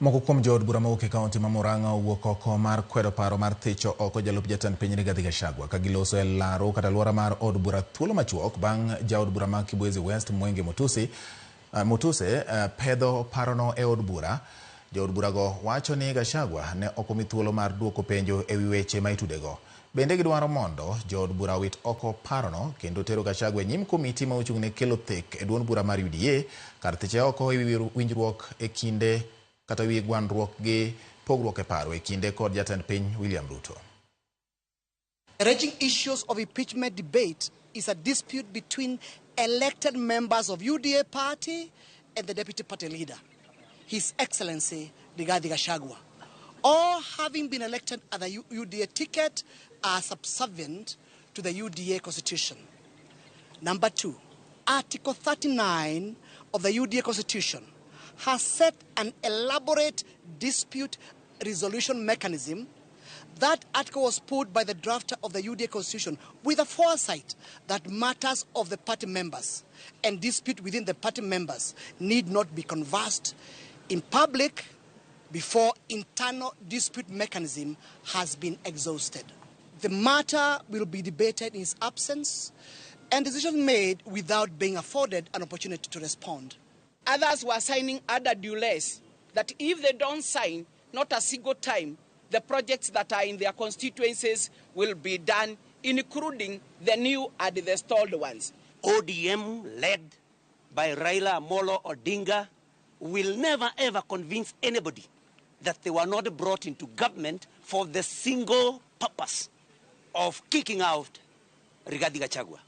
Moko kuom jood bura mawuok e kaunti ma Murang'a owuok oko mar kwedo paro mar thicho oko jalup jatend piny Rigathi Gachagua ka giloso e laro kata alwora mar od bura thuolo machuok bang' jaod bura ma Kibwezi West Mwenge Mutusi, Mutuse pedho parono e od bura. Jood burago wacho ni Gachagua ne ok omi thuolo mar duoko penjo e wi weche ma itudego. Bende gidwaro mondo jood bura owit oko parono kendo tero Gachagua e nyim komiti ma ochung' ne kelo thek e duond bura mar UDA kar thiche oko e wi winjruok e kinde kata wi gwandruok gi pogruok e paro e kinde kod jatend piny William Ruto. The raging issues of impeachment debate is a dispute between elected members of UDA party and the deputy party leader, His Excellency Rigathi Gachagua. All having been elected at the UDA ticket are subservient to the UDA constitution. Number two, Article 39 of the UDA constitution has set an elaborate dispute resolution mechanism. That article was put by the drafter of the UDA constitution with a foresight that matters of the party members and dispute within the party members need not be conversed in public before internal dispute mechanism has been exhausted. The matter will be debated in his absence and decisions made without being afforded an opportunity to respond. Others were signing under duress that if they don't sign, not a single time, the projects that are in their constituencies will be done, including the new and the stalled ones. ODM, led by Raila Amolo Odinga, will never ever convince anybody that they were not brought into government for the single purpose of kicking out Rigathi Gachagua.